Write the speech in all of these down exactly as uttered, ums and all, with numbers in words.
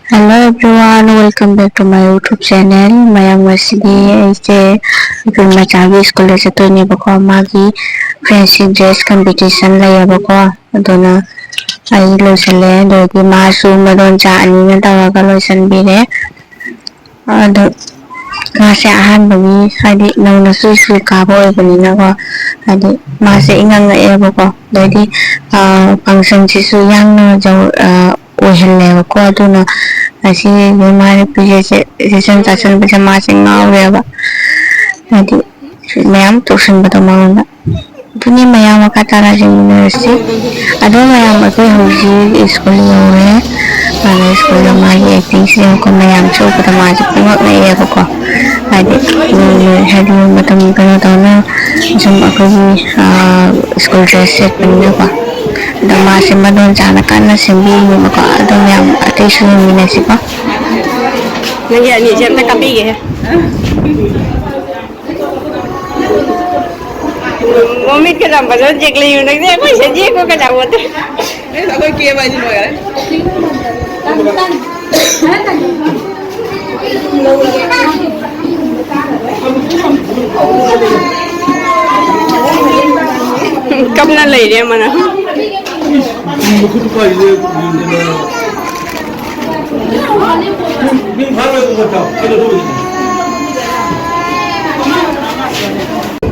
Hello everyone, welcome back to my YouTube channel. ꯃꯌꯥꯝ, ꯉꯁꯤꯗꯤ ꯑꯩꯁꯦ ꯑꯩꯈꯣꯏ ꯃꯆꯥꯒꯤ ꯁ꯭ꯀꯨꯜꯗ ꯆꯠꯇꯣꯏꯅꯦꯕꯀꯣ, ꯃꯥꯒꯤ fancy dress competition ꯂꯩꯌꯦꯕꯀꯣ꯫ ꯑꯗꯨꯅ ꯑꯩ ꯂꯣꯏꯁꯜꯂꯦ, ꯑꯗꯨꯗꯒꯤ ꯃꯥꯁꯨ ꯃꯗꯣꯟꯆꯥ ꯑꯅꯤꯅ ꯇꯧꯔꯒ ꯂꯣꯏꯁꯟꯕꯤꯔꯦ꯫ ꯑꯗꯣ ꯃꯥꯁꯦ ꯑꯍꯥꯟꯕꯒꯤ, ꯍꯥꯏꯗꯤ ꯅꯧꯅ ꯁꯨꯏ ꯁꯨꯏ ꯀꯥꯕ ꯑꯣꯏꯕꯅꯤꯅꯀꯣ, ꯍꯥꯏꯗꯤ ꯃꯥꯁꯦ ꯏꯉꯛ ꯉꯛꯑꯦꯕꯀꯣ꯫ ꯑꯗꯩꯗꯤ ꯐꯪꯁꯟꯁꯤꯁꯨ ꯌꯥꯡꯅ ꯌꯧ-, ꯑ, ꯑꯣꯏꯍꯜꯂꯦꯕꯀꯣ꯫ ꯑꯗꯨꯅ ꯉꯁꯤꯒꯤ ꯃꯥꯅ ꯄꯤꯖꯁꯦ ꯁꯦꯁꯟ ꯆꯥꯁꯟꯕꯁꯦ ꯃꯥꯁꯦ ꯉꯥꯎꯔꯦꯕ, ꯍꯥꯏꯗꯤ ꯃꯌꯥꯝ ꯇꯧꯁꯟꯕꯗꯣ ꯃꯉꯣꯟꯗ꯫ ꯑꯗꯨꯅꯤ ꯃꯌꯥꯝ, ꯃꯈꯥ ꯇꯥꯅ ꯌꯦꯡꯃꯤꯟꯅꯔꯁꯤ꯫ ꯑꯗꯣ ꯃꯌꯥꯝ, ꯑꯩꯈꯣꯏ ꯍꯧꯖꯤꯛ ꯁ꯭ꯀꯨꯜ ꯌꯧꯔꯦ꯫ ꯑꯗꯣ ꯁ꯭ꯀꯨꯜꯗ ꯃꯥꯒꯤ acting ꯁꯦ ꯌꯦꯡꯉꯨꯀꯣ, ꯃꯌꯥꯝ ꯆꯣꯞꯄꯗ ꯃꯥꯁꯦ ꯄꯨꯡꯉꯛ ꯉꯛꯑꯦꯕꯀꯣ꯫ ꯍꯥꯏꯗꯤ, ꯎꯝ, ꯍꯥꯏꯗꯤ ꯃꯇꯝ ꯀꯩꯅꯣ ꯇꯧꯅ ꯁꯨꯝ ꯑꯩꯈꯣꯏꯒꯤ, ꯑ, ꯁ꯭ꯀꯨꯜ ꯗ꯭ꯔꯦꯁ ꯁꯦꯠꯄꯅꯤꯅꯀꯣ꯫ ꯑꯗꯣ ꯃꯥꯁꯦ ꯃꯗꯣꯟꯆꯥꯅ ꯀꯟꯅ ꯁꯦꯝꯕꯤꯔꯤꯕꯀꯣ꯫ ꯑꯗꯣ ꯃꯌꯥꯝ ꯑꯇꯩꯁꯨ ꯌꯦꯡꯃꯤꯟꯅꯁꯤꯀꯣ꯫ ꯅꯪꯒꯤ ꯑꯅꯤꯁꯦ ꯑꯝꯇ ꯀꯥꯞꯄꯤꯒꯦꯍꯦ꯫ ꯃꯃꯤꯠꯀ ꯌꯥꯝ ꯐꯖꯅ ꯆꯦꯛ ꯂꯩꯌꯨ ꯅꯪꯗꯤ, ꯑꯩꯈꯣꯏ ꯁꯦ ꯌꯦꯛꯄꯒ ꯌꯥꯄꯣꯠꯇꯦ꯫ ꯑꯩꯈꯣꯏ ꯀꯦꯕ ꯍꯥꯏꯁꯤ ꯂꯣꯏꯔꯦ꯫ ꯀꯞꯅ ꯂꯩꯔꯦ ꯑꯃꯅ꯫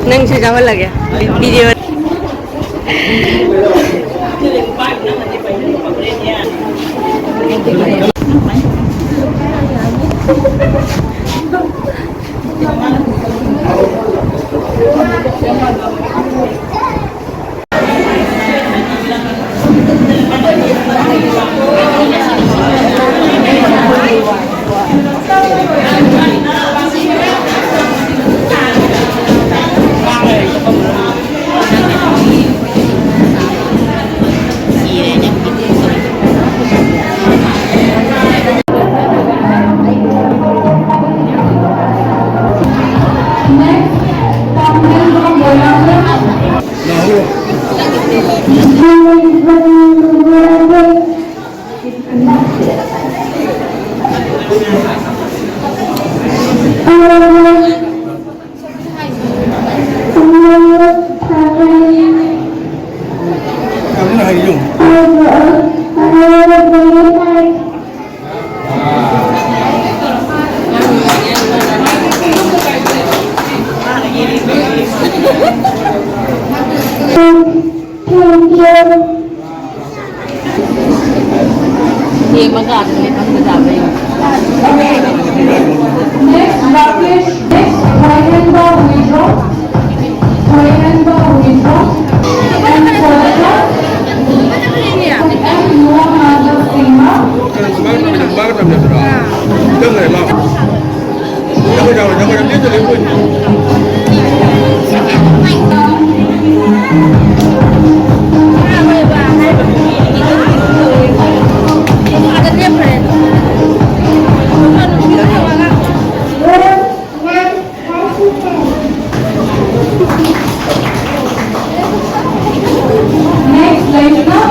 ꯅꯪꯁꯨ ꯆꯥꯎꯍꯜꯂꯒꯦ video꯫ ꯌꯦꯡꯕ ꯀꯥꯟꯗꯗꯤ ꯈꯪꯕ ꯇꯥꯕ ꯌꯦꯡꯉꯣ꯫ Next, Rakesh, next, right hand bow, withdraw. Right hand bow, withdraw. And for the class, and Noah Nagar Singha. Next, Laishna.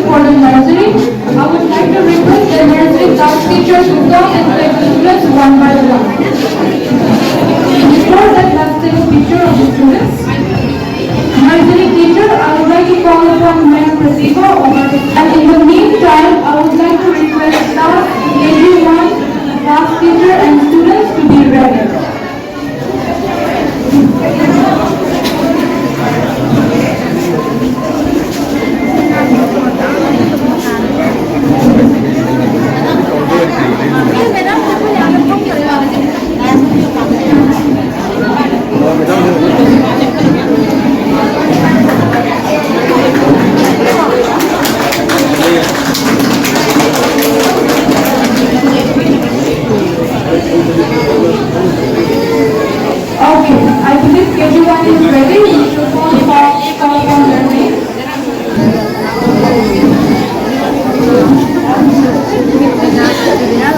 For the nursery, I would like to request the nursery class teacher to come and take the students one by one. Before that, let's take a picture of the students. Nursery teacher, I would like to call upon Ma'am Pratibha over the, and in the meantime, I would like to request class K G one class teacher and students to be ready. ꯑꯗꯨꯗꯨꯅ